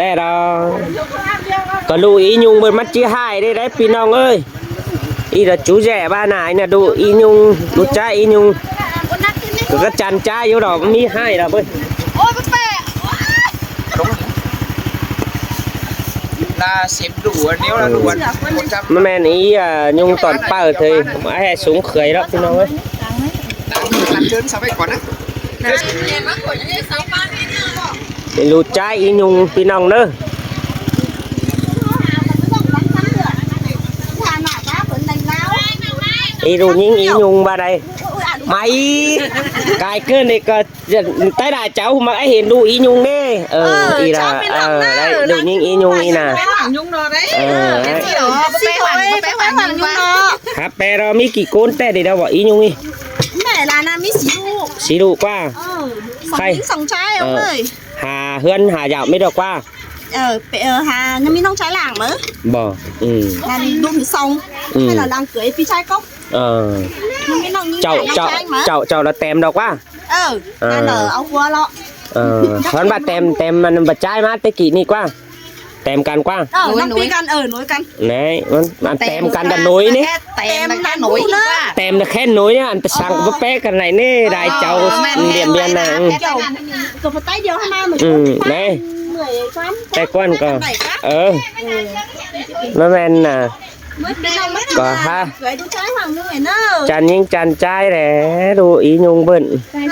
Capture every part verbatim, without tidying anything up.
Đe đó. ꞌCọ ꞌlụk ꞌí ꞌnung bươn ꞌmắn ꞌchí ꞌhại đé, đé ꞌpi ꞌnọng ơi. ꞋI đa chú ꞌdẹ ꞌva nả ꞌnị ꞌlụk ꞌí ꞌnung, ꞌlụk ꞌchái ꞌí ꞌnung. ꞌCọ ꞌcọ chăn ꞌchái dú đỏ, ꞌmí ꞌhại đỏ bươn. ꞌMá ꞌmen ꞌí, à, ꞌnung tỏn páo thôi, ꞌmá ꞌhại súng khưới lắm ꞌpi ꞌnọng ơi. ꞌLụk ꞌchái ꞌí ꞌnung ꞌpi ꞌnọng ꞌnớ. ꞌI ꞌlụk ꞌnhính ꞌí ꞌnung ꞌva đảy. ꞌMá ꞌí, cai ꞌcợn đảy ꞌcọ, ꞌtái đa cháu ꞌmá ꞌhại hên ꞌlụk ꞌí ꞌnung đé. Ờ, ꞌi đa, ờ, đảy, ꞌlụk ꞌnhính ꞌí ꞌnung ꞌnị nả. Ờ, đảy. Hả, ꞌpe ꞌnọ ꞌmí kỉ ꞌcốn ꞌtẹ đảy đa ꞌvọ ꞌí ꞌnung ꞌnị. Mẹ là nà ꞌmí sí ꞌlụk. Sí ꞌlụk ꞌquá. Ờ, song ꞌnhính song ꞌchái ông ơi. Hả, ꞌhướn hả dạo ꞌmí đa ꞌquá. Ờ, ꞌpe, ờ, hả, ꞌnhính ꞌmí ꞌnọng ꞌchái lăng ꞌmá. Bơ, ừ. Là ꞌlụk thứ song. Ừ. Hay là lăng cưới ꞌpi ꞌchái cốc. Ờ. ꞌNhính ꞌmí ꞌnọng ꞌnhính chảu, ꞌnọng chảu, ꞌchái ꞌmá. Chảu, chảu là tém đa ꞌquá. Ờ, ờ. Ăn ở ao hua lọ. Ờ, ꞌhướn ꞌva tém, tém ꞌmắn ꞌva ꞌchái ꞌmá té kỉ ꞌnị ꞌquá. Tém căn ꞌquá. Ờ, nối, nối căn, ờ, nối căn. Đảy, ꞌmắn, ꞌmắn tém căn đa nối ꞌnị. Tém đa nối ꞌquá. Tém đa khen nối ꞌnị, ăn ta săng ꞌcọ ꞌpẹ căn đảy ꞌnị, đảy chảu, ờ, ꞌmen, điểm ꞌmen biên nả, ꞌmen, ừ. Kem ꞌmen. Kem ꞌmen. Ừ, đảy. Té ꞌquá ꞌcọ. Ờ. ꞌMá ꞌmen nả. ꞌCọ hả. Chăn ꞌnhính chăn ꞌchái đé, ꞌlụk ꞌí ꞌnung bươn. Ừ. Ăn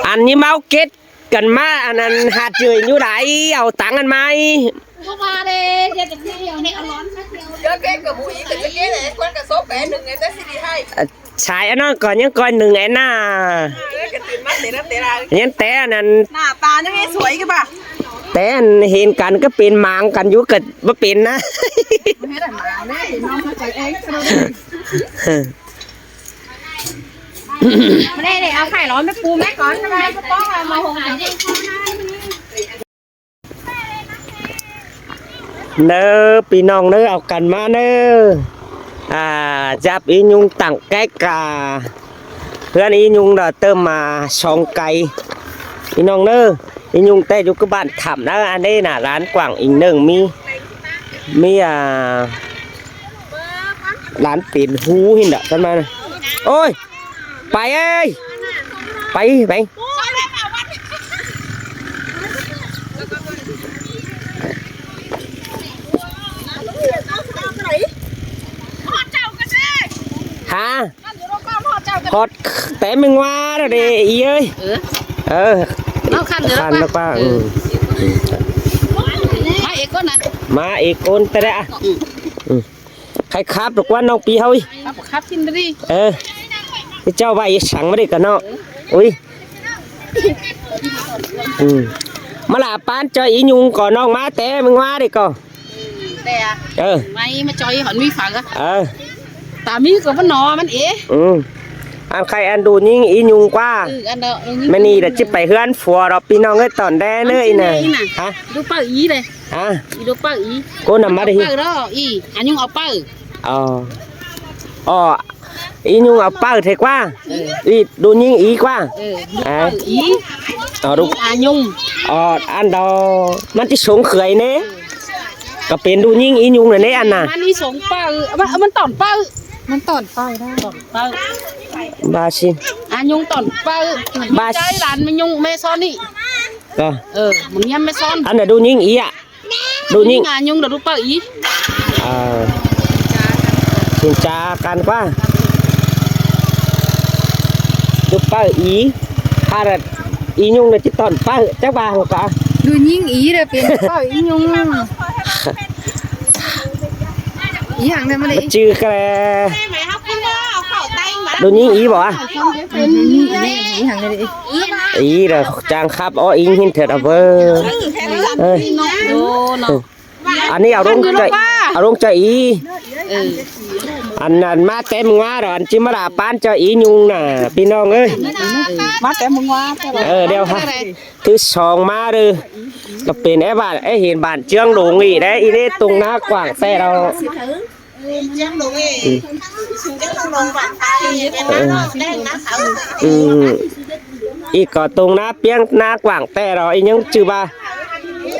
ꞌnị ꞌmá ꞌcọ kết căn ꞌmá, ăn, ăn hạt rưỡi ꞌnhính đảy, au tẳng ăn ꞌmá. Sai ăn ꞌnọ ꞌcọ ꞌnhắng ꞌcoi ꞌnưng ên nả. ꞌNhắng té ăn, ăn té ăn hên căn ꞌcọ pên mang căn dú ꞌcọ báu pên nả. Đảy, đảy au khải lón ꞌmá pu ꞌmá ꞌcọ, ꞌmá ꞌpó ꞌmá hông. ꞌNớ ꞌpi ꞌnọng ꞌnớ, au căn ꞌmá ꞌnớ. À, dắp ꞌí ꞌnung tẳng kék, à, ꞌhướn ꞌí ꞌnung đa tơm ꞌmá song cai. ꞌPi ꞌnọng ꞌnớ, ꞌí ꞌnung té dú ꞌcứ bản thẳm ꞌnớ, ăn đé nả lán Quảng Ính ꞌnưng ꞌmí, ꞌmí, à, lán pên hú hên đa căn ꞌmá. Ôi, pay ơi. Pay, pay. Hả? Hót té ꞌmí ꞌngoá đa đé ꞌí ơi. Ừ. Ờ. Nó khăn rồi đó khăn đó ꞌquá. ꞋQuá. Ừ. Má ế ꞌcốn à? Má ế ꞌcốn té đa. Ừ. Ừ. Khay khắp được ꞌquá ꞌnọng ꞌpi ꞌháu ꞌí. Khắp, khắp kin ri. Ờ. Cái cháu vay sẵn ꞌmá đi cả nó. Ui. Ừ. ꞌMá lả ꞌpán ꞌchoi ꞌí ꞌnung ꞌcọ ꞌnọng ꞌmá té ꞌmí ꞌngoá đi ꞌcọ. Té à? Ờ. ꞌMá ꞌmá ꞌchoi hẳn ꞌmí phẳng à? Ờ. Ta ꞌmí ꞌcọ ꞌmắn ꞌnọ ꞌmắn ế. Ừ. Ăn khay ăn ꞌlụk ꞌnhính ꞌí ꞌnung ꞌquá. Ừ, ăn đó, ừ, ꞌmá ꞌnị đa ꞌchí pay ꞌhướn phua ꞌlẹo ꞌpi ꞌnọng ơi tỏn đé ꞌnớ ꞌnị nả. Ăn ꞌchí ꞌnị ꞌnị nả. Hả? ꞌLụk ꞌpáo ꞌí đê. Hả? ꞌLụk ꞌpáo ꞌí. ꞌCốn nả ꞌmá đê hí. ꞌPáo đó, ꞌí. Ăn ꞌnhính au ꞌpáo. Ờ. Ờ. Ê, ꞌnhính au ꞌpáo thế ꞌquá. Ừ. Ê, ꞌlụk ꞌnhính ꞌí ꞌquá. Ừ, ꞌlụk ꞌpáo ꞌí. Ờ, ꞌlụk. Ê, ꞌnhính. Ờ, ăn đó, ꞌmắn ꞌchí sống khưới ꞌnê. Cá pên ꞌlụk ꞌnhính ꞌí ꞌnhính nả ꞌnê ăn nả. ꞌMắn ꞌí sống ꞌpáo, ꞌmắn, ꞌmắn tỏn ꞌpáo. ꞌMắn tỏn ꞌpáo đó. Tỏn ꞌpáo. Ba xin. À, ꞌnhính tỏn ꞌpáo. Ba. Chai lan ꞌmí ꞌnhính ꞌmé son ꞌnị. Ờ. Ờ, ꞌmắn ꞌnhính ꞌmé son. Ăn nả ꞌlụk ꞌnhính ꞌí ạ. ꞌLụk ꞌnhính. Ngà ꞌnhính đa ꞌlụk ꞌpáo ꞌí. Ờ. Xin chào căn ꞌquá. ꞌLụk ꞌpáo ꞌí. Hả đa ꞌí ꞌnhính đa ꞌchí tỏn ꞌpáo, chắc ba hả ꞌquá. ꞌLụk ꞌnhính ꞌí đa pên ꞌpáo ꞌí ꞌnhính. ꞌÍ hăng đe ꞌmá đê. Chứ cái ꞌlụk ꞌnhính ꞌí báu à? ꞌÍ hăng đe. ꞌÍ đa chang khắp ó ꞌí ꞌnhính thiệt à bơ. Ê. Ăn ꞌnị au ꞌlống ꞌchoi, au ꞌlống ꞌchoi ꞌí. Ừ. Ăn, ăn ꞌmá tém ꞌngoá đa, ăn ꞌchí ꞌmá đa ꞌpán ꞌchoi ꞌí ꞌnhính nả, ꞌpi ꞌnọng ơi. ꞌMá tém ꞌngoá. Ờ, đeo hả. Thứ song ꞌmá đơ. Cá pên é bản, é hên bản ꞌchương đu ꞌnị đé, ꞌí đé tung ꞌná quảng ꞌtẹ đao. Ừ. Ừ. Ih, ꞌcọ tông ꞌná ꞌpiếng ꞌná quảng ꞌtẹ lo, ih ꞌnhắng ꞌchư ꞌva,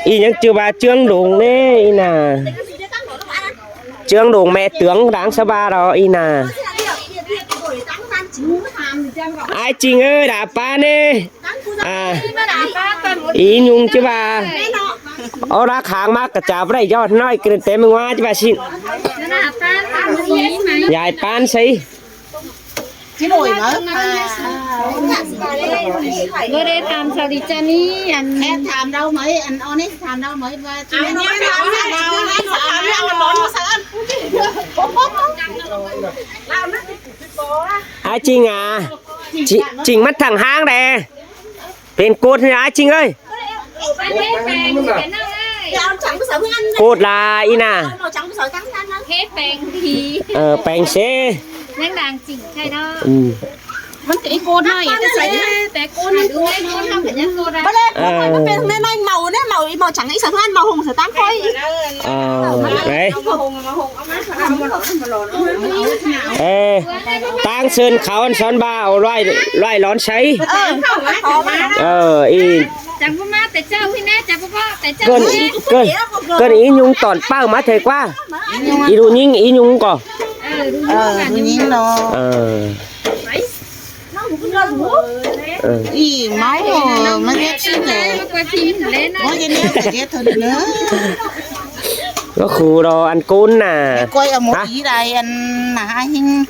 ih ꞌnhắng ꞌchư ꞌva ꞌchương đông ꞌnị, ih ꞌna. ꞌChương đông ꞌme tướng đáng sa ꞌva lo, ih ꞌna. Ải ꞌching ơi, đa ꞌpá ꞌnị. À, ih ꞌnhung ꞌchư ꞌva. Ók đá kháng ꞌmá ꞌcọ chả báu đảy ꞌdệt ꞌnọi, ꞌcọ té ꞌmưng ꞌmá ꞌchư ꞌva ꞌsịn. Dai ꞌpán ꞌsị. Chứ nổi mà. Bơ đê tham sao đi chân ý, ăn. Em tham đâu mấy, ăn on ấy, tham đâu mấy, bơ. Ải ꞌching à. Ching, ching ꞌmắn thẳng ꞌháng đe. Pên ꞌcột ꞌnị ải ꞌching ơi. ꞌCột là ih ꞌna. Ờ, peng sế. ꞌNhắng đang chỉnh khay đó. Ừ. ꞌMắn kơ ꞌcột ꞌnọi, té sai ꞌnị, té ꞌcột ꞌnị, ꞌcột ꞌnị, ꞌcột ꞌnị. Bơ đe, ꞌcột ꞌnọi ꞌmắn pên ꞌnị ꞌnọi mảu ꞌnị, mảu ꞌi mảu chắng ꞌi sa ꞌmắn mảu hông sa ꞌtáng khói. Ờ, đấy. Ê, ꞌtáng ꞌsướng khảu ăn son ꞌva au ꞌloi, ꞌloi lón sáy. Ờ, ih. Chắng ꞌpưa ꞌmá té ꞌchạu ꞌhị ꞌnị, chắng ꞌpưa ꞌmá té ꞌchạu ꞌhị ꞌnị. ꞌCơn, ꞌcơn, ꞌcơn ih ꞌnhung tỏn ꞌpáo ꞌmá ꞌtẹ ꞌquá. Ih ꞌlụk ꞌnhính, ih ꞌnhung ꞌcọ. Ờ, ꞌlụk ꞌnhính lo. Ờ. Ờ. Ih, máu, ꞌmá ꞌdệt ꞌsịn ꞌnị. Máu ꞌdệt ꞌnị, ꞌdệt thôi ꞌnị. ꞌCọ khủ lo ăn ꞌcốn ꞌnạ. Quay ở một ý đây, ăn ꞌnạ hả ꞌhịn.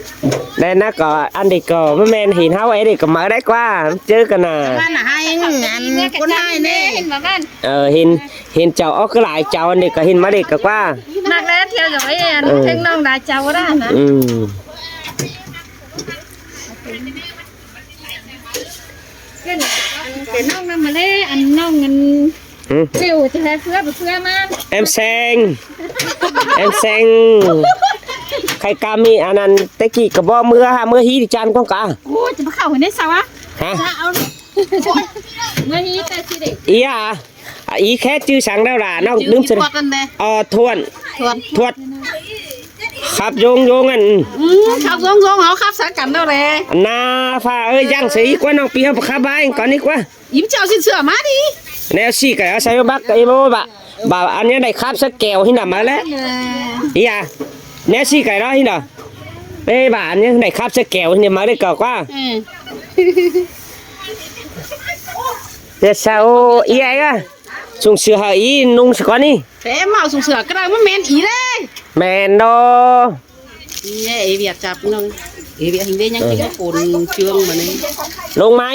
Đen ꞌnạ ꞌcọ ăn đê ꞌcọ ꞌmá ꞌmen hên ꞌháu é đê ꞌcọ máư đảy ꞌquá. ꞌChớ ꞌcọ ꞌnạ. ꞌMá ꞌnạ hả ꞌhịn, ăn ꞌcốn ꞌhại ꞌnị. Ờ, hên, hên chảu ók ꞌcứ lai chảu ăn đê ꞌcọ hên ꞌmá đê ꞌcọ ꞌquá. Mắc đé thiêu dõi ăn, ờ, thính ꞌnọng lai chảu đa ꞌnạ. Ừ. Cái ꞌnọng ꞌnặn ꞌmá ꞌlế, ăn ꞌnọng ăn. Ừ. Thiêu ꞌchớ ꞌhế ꞌphứa báu ꞌphứa ꞌmá. Em Seng. Em Seng. Khay cam ꞌmí ăn ăn té ꞌkị ꞌcọ bók ꞌmứa hả, ꞌmứa hí đi chan ꞌcóng cá. Ôi, ꞌchớ báu khảu ꞌnị sao á? Hả? Ôi, ꞌmứa hí ta ꞌchí đê. Ih à. À, ih khét ꞌchư săng đao đả, ꞌnọng đưm sơ. Thuột ăn đê. Ờ, Thuột. Thuột. Thuột. Khắp dông dông ăn. Ừ, khắp dông dông, ꞌháu khắp săng căn đao đê. ꞌNạ, pha ơi, ꞌdặng sơ ih ꞌquá ꞌnọng pi ꞌháu khắp bái, cón ih ꞌquá. Ih ꞌchí au ꞌsịn sửa ꞌmá đi. ꞌNéo ꞌsị cải ꞌháu sai bác, ih báu bả. Bả ăn ꞌnhá đảy khắp săng kẻo ꞌhịn đả ꞌmá ꞌlế. Ih à. ꞌNéo ꞌsị cải đó ꞌhịn đả. Ê, bả ăn ꞌnhá đảy khắp săng kẻo ꞌhịn đả ꞌmá đê ꞌcọ ꞌquá. Ừ. Thế sao ih ai á? Sung sửa hả ih ꞌnung sơ cón ꞌnị. Thế ꞌmá sung sửa ꞌcọ đảy ꞌmá ꞌmen ih đê. ꞌMen đó. ꞌNị, ê Việt chắp ꞌnọng. Ê Việt ꞌhịn đê ꞌnhắng. Ừ. Chảu ꞌcốn ꞌchương ꞌmá ꞌnị. Lông ꞌmá.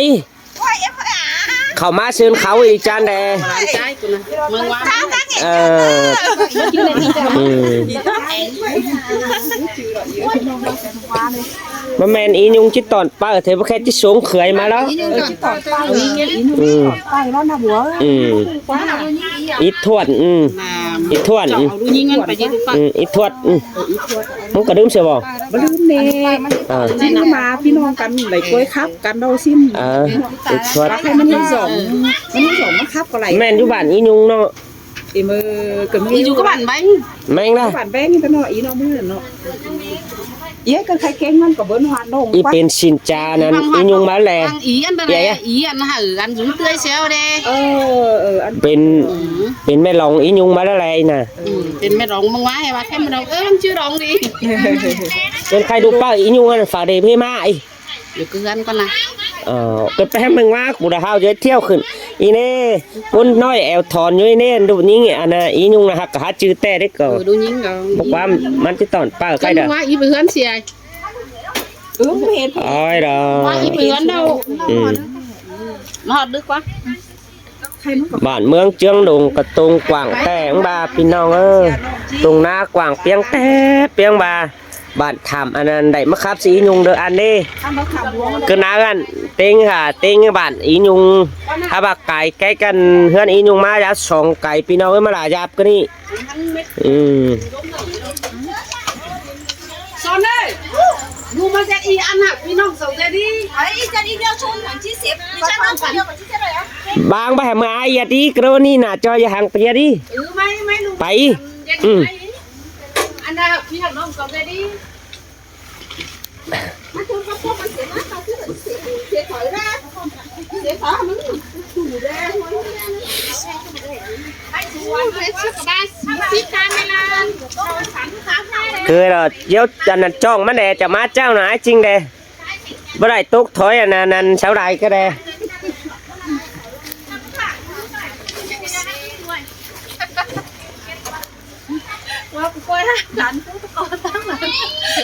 Khảu ꞌmá ꞌsướng khảu ih chan đê. Lán chái ꞌcốn ꞌnạ. Mơng ꞌquám. Ờ. Ừ. ꞌMá ꞌmen ih ꞌnhung ꞌchí tỏn ꞌpáo, thế báu khét ꞌchí sống khưới ꞌmá lo. Ih ꞌnhung tỏn ꞌpáo, ih ꞌnhung tỏn ꞌpáo lo ꞌnạ bố. Ừ. Ih Thuột, ừ. Ih Thuột, ừ. Chảu ꞌlụk ꞌnhính ăn pay ꞌchí tủa ꞌpá. Ừ, ih Thuột, ừ. ꞌMắn ꞌcọ đưm sơ báu? Báu đưm ꞌnị. Ờ. ꞌChí ꞌmá ꞌpi ꞌnọng căn đảy ꞌquới khắp căn đao ꞌsịn. Ờ, ih Thuột. Bác ꞌhế ꞌmắn ꞌhế dỏm, ꞌmắn ꞌhế dỏm ꞌmá khắp ꞌcọ đảy. ꞌMen dú bản ih ꞌnhung ꞌnọ. Ih ꞌmưa, ꞌcọ ꞌmưa ih dú ꞌcọ bản Beng. Beng đa. Bản Beng ꞌnị ꞌnọ, ih ꞌnọng ꞌmưa ꞌnọ. Ih ꞌcọ khay kéng ꞌmắn ꞌcọ bớn hoan ꞌnọng. Ih pên ꞌsịn cha ꞌnặn, ih ꞌnhung ꞌmá ꞌlế. Ăn ih ăn đa ꞌlế, ih ăn hảư ăn dú ꞌtưa ꞌséo đê. Ờ, ờ, ăn. Pên, pên ꞌme ꞌlong ih ꞌnhung ꞌmá ꞌlế ꞌnị ꞌnạ. Ừ, pên ꞌme ꞌlong ꞌmướng ꞌmá ꞌhế ꞌva khen ꞌme ꞌlong. Ơ, ꞌmắn ꞌchư ꞌlong đi. Pên khay đu ꞌpáo ih ꞌnhung ăn phả đê phế ꞌmá ih. Dú ꞌcứ ăn ꞌcọ ꞌnạ. Ờ, ꞌcọ pên ꞌmướng ꞌmá, ꞌcọ đảy ꞌhao giới thiệu khửn. Ih ꞌnị, ꞌcốn ꞌnọi eo thon dú ꞌnị, đu ꞌnhính ăn ꞌnạ, ih ꞌnhung ꞌnạ ꞌhặc ꞌcọ hák ꞌchư ꞌtẹ đé ꞌcọ. Ừ, đu ꞌnhính ꞌcọ. Báu ꞌquám, ꞌmắn ꞌchí tỏn ꞌpáo khay đa. ꞌMá ih pư ꞌhướn sia. Ôi đa. ꞌMá ih pư ꞌhướn đao. Ừ. Nó hót đứt ꞌquá. Bản ꞌmướng ꞌchương đông ꞌcọ tông quảng ꞌtẹ ꞌva ꞌpi ꞌnọng ơ. Tông ꞌná quảng ꞌpiếng ꞌtẹ ꞌpiếng ꞌva. Bản tham ăn ăn đảy ꞌmá khắp ꞌsị ih ꞌnhung đơ ăn đê. ꞌCọ ꞌnạ ăn ꞌtếng hả ꞌtếng bản ih ꞌnhung. Hả bác cai ké căn ꞌhướn ih ꞌnhung ꞌmá dá song cai ꞌpi ꞌnọng ơ ꞌmá lả dạp ꞌcọ ꞌnị. Ừ. Son ơi, ꞌnhung ꞌmá dắt ih ăn hả ꞌpi ꞌnọng song dắt đi. Ấy, dắt đi đeo chun hẳn chi xếp, đi chăn ăn hẳn. Bang bá hả ꞌmưa ai dắt đi, ꞌcọ ꞌnị ꞌnạ ꞌchọ dắt hăng pay dắt đi. Ừ, ꞌmá, ꞌmá ꞌnhung. Pay. Dắt đi. Ừ. Ăn Cứ là dấu chân là trông mắt đè, chả má trông là ai chinh đè. Bữa nay túc thôi à, nè, nè, sáu đài cái đè.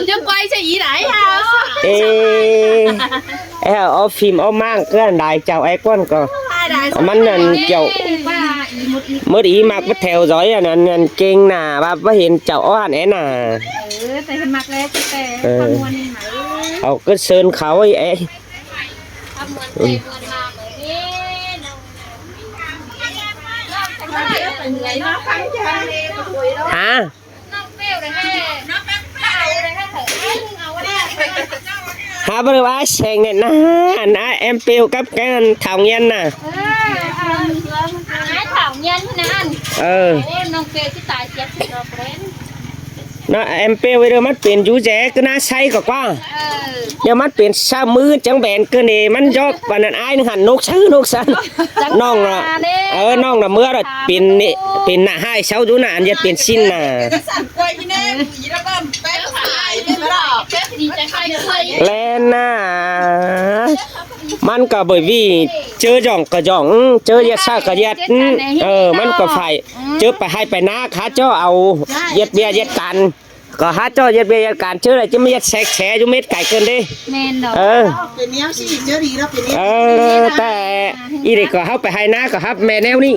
Chứ quay cho ý đấy hả? Ê, ê, hả, ô phim, ô mạng, cứ ăn đài chào ai quan có. Ai đài sao? Mắn ăn kiểu. Ê, ba, ý một ý. Mất ý mạc bắt theo dõi à, ăn, ăn kinh nà, ba, ba hiện chào ô hẳn é nà. Ừ, tại hiện mạc lẽ, chứ tè, ừ. Con mua nên mà, ừ. Ồ, cứ sơn khẩu ấy, ê. Con mua tè, con mua mà, ê, nông. Hả? Hả, bro, ai seng này nè, nè, em piu cấp cái thảo nguyên nè. Ai thảo nguyên nè. Ờ. Ôi, nông piu chứ tài chết thì nó quen. Nó em piu bây giờ mắt pin chú rẻ cứ ná say cả qua. Ờ. Giờ mắt pin sao mứ chẳng bền cứ nè, mắt dốc và nên ai nó hẳn nốc sứ, nốc sân. Nông là, ờ, nông là mưa rồi, pin nè, pin nạ hai sáu chú nạ, ăn giật pin xin nè. Lên nè. Mắn cả bởi vì chớ dọn cả dọn, chớ giật sao cả giật. Ờ, mắn cả phải, chớ phải hay phải ná, khá cho ảo, giật bia, giật cắn. Có hát cho giật bia, giật cắn, chớ là chứ mới giật sạch sẽ, chú mết cái cơn đi. Mên đó. Ờ. Ờ, ta, ý để có hát phải hay ná, có hát mẹ neo đi.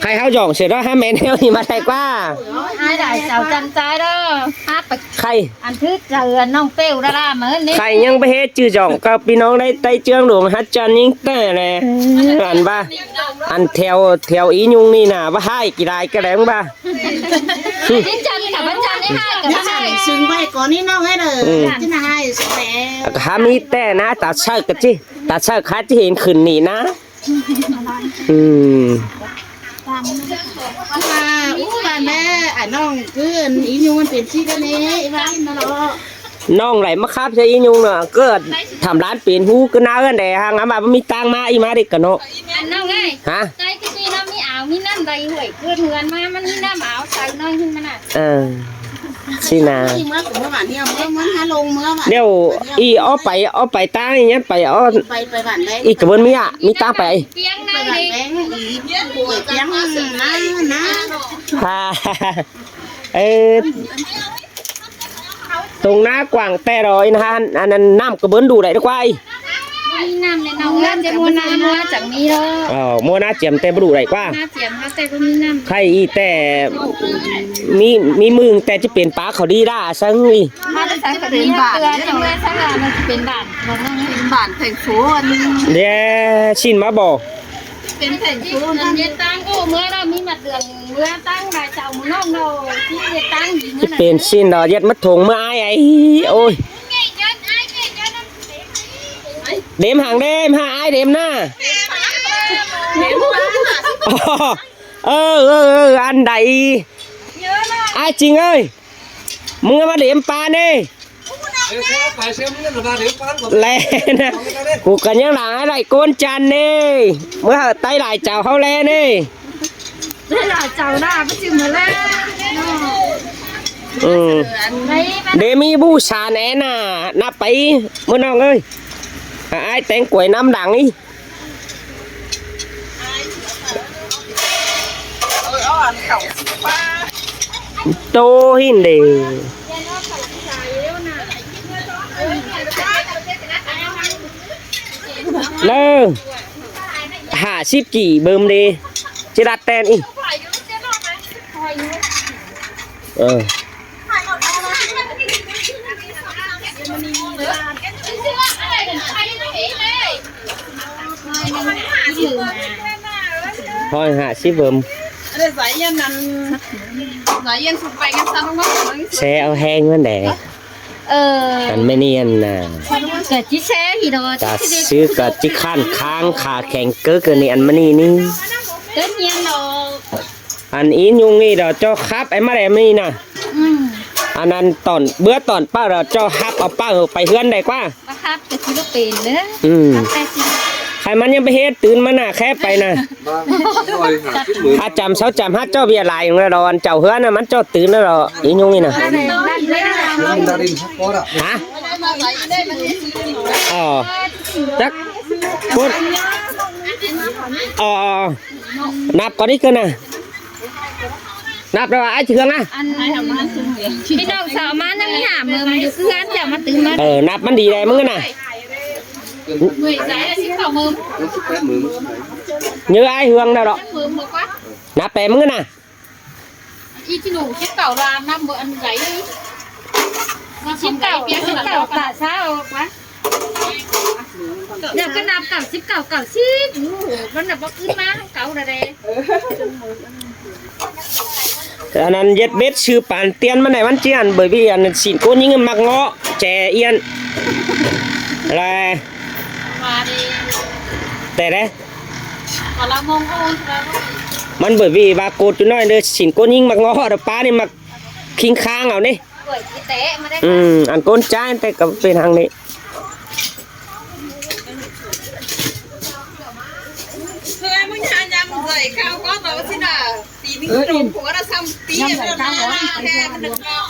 Hay háo dọn sửa đó, hát mẹ neo đi mà thay qua. Ai đài chào chăn trái đó. Hả, bạch khay. Ăn thứ giờ nông piu đó là mà hơn đi. Khay nhưng bác hết chứ dọn, có pi nông đây, tay trương đồ hát chân những tè này. Ăn ba. Ăn theo, theo ý nhung đi nà, bác hai kỳ đài cái đấy không ba. Bánh chân cả bánh chân đi hai cả bánh hai. Sừng bay có ní nông ấy là. Ừ. Chứ là hai số lẻ. Hả, mi tè nà, ta sợ cái chứ. Ta sợ khá chứ hiện khửn nỉ nà. Ừ. À, ú, bạn bé, à, nông cứ ăn ý nhung ăn tiền chi cái này, bạn nó lo. Nông lại mắc khắp cho ý nhung nè, cứ thảm lán pin hú cứ náo ăn đẻ hàng, à, mà mi tang má, ý má đi cả nộ. Ăn nông ơi. Hả? Tay cái gì nó mi áo, mi năn đầy hủi, cứ mượn má, mà mi năn áo, sao nó hư mà nè. Ờ. Xin à. Đi mưa cũng mưa bạn, đi mưa, mưa há lông mưa bạn. Nếu ý ó phải, ó phải tang, ý nhắn phải, ó. Phải, phải bạn đấy. Ý cái bớn mi ạ, mi tang phải. Tiếng này đi. Phải bạn đấy, ý, phải tiếng, nà, nà. Ha, ha, ha. Ê, tông ná quảng tè rồi, ăn, ăn, ăn năm cái bớn đủ đấy được quay. Mua năm này, nông lắm, chứ mua năm, mua chẳng mi đâu. Ờ, mua ná chiếm tè đủ đấy qua. Ná chiếm, ná tè có mi năm. Khay ý tè, mi, mi mưng tè chứ pên pá khỏi đi đa, sáng ý. Má nó sáng khỏi đi đa, tưa, nhưng mà sáng là nó chỉ pên bản, còn nó pên bản thành phố ăn. Đe, xin má bỏ. Pên thành phố ăn. Ăn nhiệt tăng, ô, mưa đó, mi mặt đường, mưa tăng, đài chào mưa nông đâu, chứ nhiệt tăng gì mưa này. Pên xin đó, giật mất thùng mưa ai ấy, ôi. Đếm hàng đêm, ha, ai đếm nà? Ờ, ờ, ờ, ăn đáy. Ai Chính ơi, mưng mà đếm pán đi. Lẽ nà, cú cả những làng ai đáy côn chăn đi. Mưa hở tay lại chào hâu lẽ đi. Đây là chào đa, bắt chim mưa lẽ. Ừ. Đấy, bắt Để mi bu sàn é nà, nạp pay, mưa nông ơi. À, ai tén quầy năm đẳng ý. Tô hin đề. Lơ. Hả ship chỉ bơm đi. Chứ đặt tên ý. Ờ. Thôi hả ship bơm. Xe ao heng vấn đề. Ờ. Ăn mê ni ăn nà. Cả chiếc xe thì đó. Cả sư cả chiếc khăn kháng khá khéng cứ cứ ni ăn mê ni ni. Tất nhiên rồi. Ăn ý nhung nghi đó cho khắp em mắt em đi nè. Ừ. Ăn ăn tỏn bứa tỏn ꞌpá ꞌlẹo ꞌchọ ꞌhặp au ꞌpá ꞌhự pay ꞌhướn đảy ꞌquá. Báu ꞌhặp, ꞌchớ ꞌchí báu pên ꞌnớ. Ừ. Khay ꞌmắn ꞌnhắng ꞌpá ꞌhết tứn ꞌmắn ꞌnạ khé pay ꞌnạ. Á chăm sáu chăm hák ꞌchọ ꞌviạk lai ꞌnớ lo ăn chảu ꞌhướn ꞌnạ ꞌmắn ꞌchọ tứn ꞌnớ lo. Ih ꞌnhung ꞌnị ꞌnạ. Hả? Ờ. Chắc. Cút. Ờ, ờ. ꞌNặp ꞌcọ đi ꞌcứ ꞌnạ. ꞌNặp đảy ái ꞌchư ꞌhướng ꞌnạ. ꞌPi ꞌnọng sau ꞌmá ꞌnặn ꞌmí hả mơm, ꞌmắn dú ꞌcứ ꞌhướn chảu ꞌmá tứn ꞌmắn. Ờ, ꞌnặp ꞌmắn đi đảy ꞌmứng ꞌnạ. Như ái ꞌhướng đảy lo. ꞌNặp đảy ꞌmứng ꞌnạ. Ih ꞌchí nủ síp cảu ꞌla ꞌnặm báu ăn đảy. Síp cảu, síp cảu ꞌtạ ꞌsáo ꞌquá. ꞌNẹo ꞌcọ ꞌnặp cảu síp cảu cảu síp. Ú, ꞌmắn ꞌnạp báu ứn ꞌmá hảư cảu đa đe. Ăn ăn ꞌdệt bết sư pán tiên ꞌmắn đảy ꞌmắn ꞌchí ăn, bởi vì ăn sỉn ꞌcốn ꞌnhính ꞌmặc ꞌngó ꞌchẹ yên. Là té đé. ꞌMắn bởi vì ꞌva cột ꞌchu ꞌnọi ꞌnớ sỉn ꞌcốn ꞌnhính ꞌmặc ꞌngó, đa ꞌpá ꞌnị ꞌmặc khinh khang au ꞌnị. Ừ, ăn ꞌcốn ꞌchái té ꞌcọ pên hăng ꞌnị.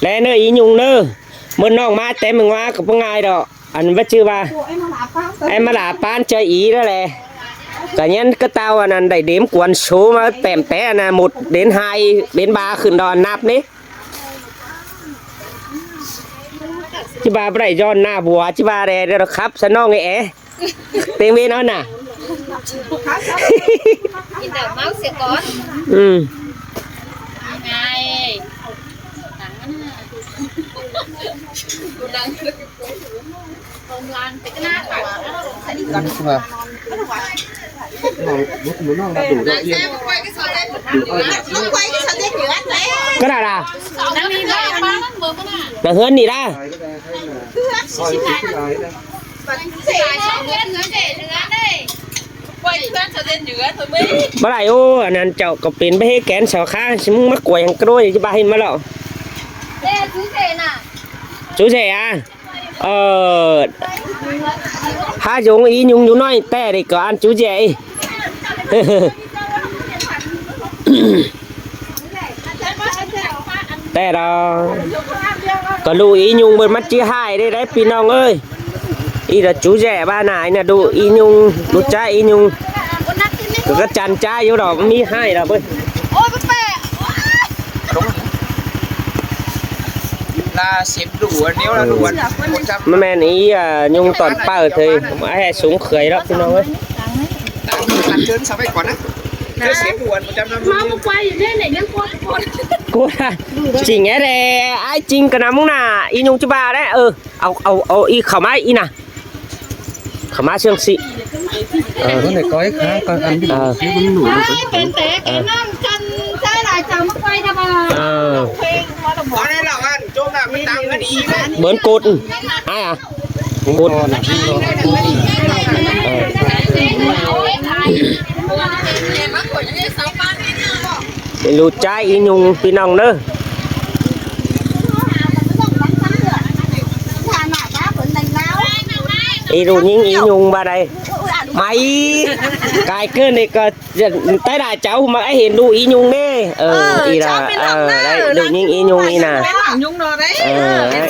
Đé ꞌnớ ih ꞌnhung ꞌnớ. ꞌMự ꞌnọng ꞌmá tém ꞌmự ꞌngoá ꞌcọ ꞌpứng ai đọ. Ăn ꞌva ꞌchư ꞌva, em ꞌmá lả ꞌpán ꞌchớ ꞌí ꞌnớ lé. ꞌCọ ꞌnhắng ꞌcọ tau ăn ăn đảy đêm cuốn số ꞌmá tẻm té ăn một đến hai đến ba khửn đo ꞌnặp ꞌnị. ꞌChí ꞌva báu đảy dọn ꞌnạ bua ꞌchí ꞌva đe đe khắp sa ꞌnọng ꞌnị é. Têng ꞌvến ꞌnớ ꞌnạ. Ih đảy ꞌmáu sia cón. Ừ. Ngai. Cái đó là. Là Hướn đi ra. Báu đảy ô, ăn ăn chảu ꞌcọ pên báu ꞌhế kén sau khá, ꞌsịn ꞌmá quay hăng ꞌcọ đuối, ꞌchí ꞌva ꞌhên ꞌmá lỏ. Chú rể à? Ờ, hák dống ih ꞌnhung dú ꞌnọi té đảy ꞌcọ ăn chú rể. Té đa. ꞌCọ ꞌlụk ih ꞌnhung bươn ꞌmắn ꞌchí ꞌhại đảy đé ꞌpi ꞌnọng ơi. Ih đa chú rẻ ꞌva ꞌnạ ꞌnị đu ih ꞌnhung, đu ꞌchái ih ꞌnhung. ꞌCọ ꞌcọ chăn ꞌchái dú đỏ ꞌmí ꞌhại đỏ bươn. Là xếp đủ nếu là đủ ăn một trăm. ꞌMá ꞌmen ih, à, ꞌnhung tỏn pao thôi. Ái ꞌhẹ súng khưới đỏ ꞌpi ꞌnọng ơi. Ăn cơn sao phải còn á. Cứ xếp đủ ăn một trăm năm mươi. Mau một quay thế này nhá, quay, quay. Cô à, chỉnh ét đe, ái chỉnh ꞌcọ ꞌnặm ꞌmứng ꞌnạ, ih ꞌnhung ꞌchí ꞌva đé, ơ, au, au, au, ih khảu ꞌmá ih ꞌnạ. Khảu ꞌmá sương sị. Ờ. Con này có ích khá, con ăn đi. Ờ. Chứ vẫn đủ được. Ái, pên té, kén ꞌnặn, chăn, ꞌchái lai chăm ꞌmá quay ra mà. Ờ. Có đấy là ăn, chỗ nào mới tăng cái đi đấy. Bớn cột. Ai à? Cột. Ih đu ꞌchái ih ꞌnhung ꞌpi ꞌnọng ꞌnớ. Ih đu ꞌnhính ih ꞌnhung ꞌva đảy. Mai, cai cơn đảy ꞌcọ, té đa cháu ꞌmá ái hên đu ih ꞌnhung đé. Ờ, ih đa, ờ, đảy, đu ꞌnhính ih ꞌnhung ih ꞌnạ. Ờ, đảy.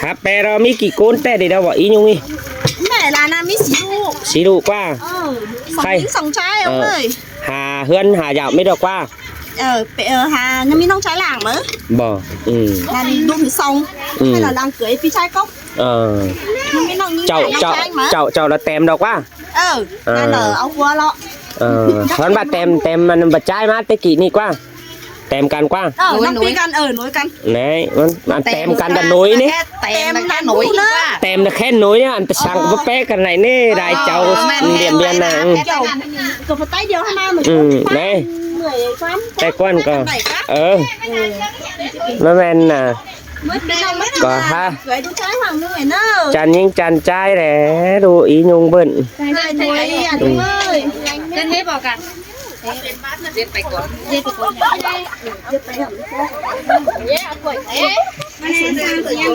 Hả, pé ꞌro ꞌmí kỉ ꞌcốn té đảy đa ꞌvọ ih ꞌnhung ih. Mẹ là ꞌnạ ꞌmí sí đu. Sí đu ꞌquá. Ờ, song ꞌnhính song ꞌchái ông ơi. Hả, ꞌhướn hả dạo ꞌmí đa ꞌquá. Ờ, pé, ờ, hả, ꞌnhá ꞌmí ꞌnọng ꞌchái lảng ꞌmá. Bò, ừ. Là đu thử song. Ừ. Hay là lảng cưới phi ꞌchái cốc. Ờ. ꞌNhá ꞌmí ꞌnọng ꞌnhính chảu, ꞌnọng chảu, ꞌchái ꞌmá. Chảu, chảu là tém đa ꞌquá. Ờ, ờ. Là lỏ au ꞌquá lo. Ờ, ꞌhướn ꞌva tém, tém ꞌmắn ꞌva ꞌchái ꞌmá té kỉ ꞌnị ꞌquá. Tém căn ꞌquá. Ờ, nối căn, ờ, nối căn. Đảy, ꞌmắn, ꞌmắn tém căn là nối ꞌnị. Tém là khen nối ꞌnị. Tém là khen nối ꞌnị, ăn ꞌpẹ săng ꞌcọ ꞌpẹ căn đảy ꞌnị, đảy chảu, ờ, điểm biên là, ừ. Có một tay điều hai mà. Ừ, đảy. Tay quan có. Ờ. Nó men à. Có hả? Chăn ꞌnhính chăn ꞌchái đé, đu ih ꞌnhung bươn. Cái này thì, ừ. Cái này bỏ cả. Ăn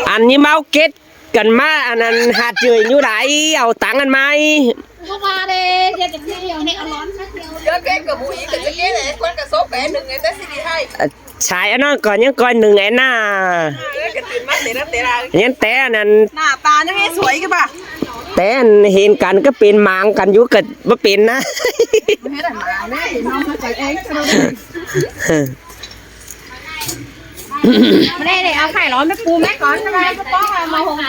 ꞌnị ꞌmá kết căn ꞌmá, ăn ꞌnặn hạt dưi ꞌnhụ đảy, au tẳng ăn ꞌmá. Sai ăn ꞌnặn ꞌcọ ꞌnhắng ꞌcoi ꞌnưng ꞌnặn ꞌnạ. ꞌNhắng té ăn ꞌnặn. Té ăn hên căn ꞌcọ pên mang căn dú ꞌcọ báu pên ꞌnạ. Mơ ꞌnị ꞌnị au khải lón ꞌmá pu ꞌmá cón ꞌmá ꞌpó ꞌmá hông.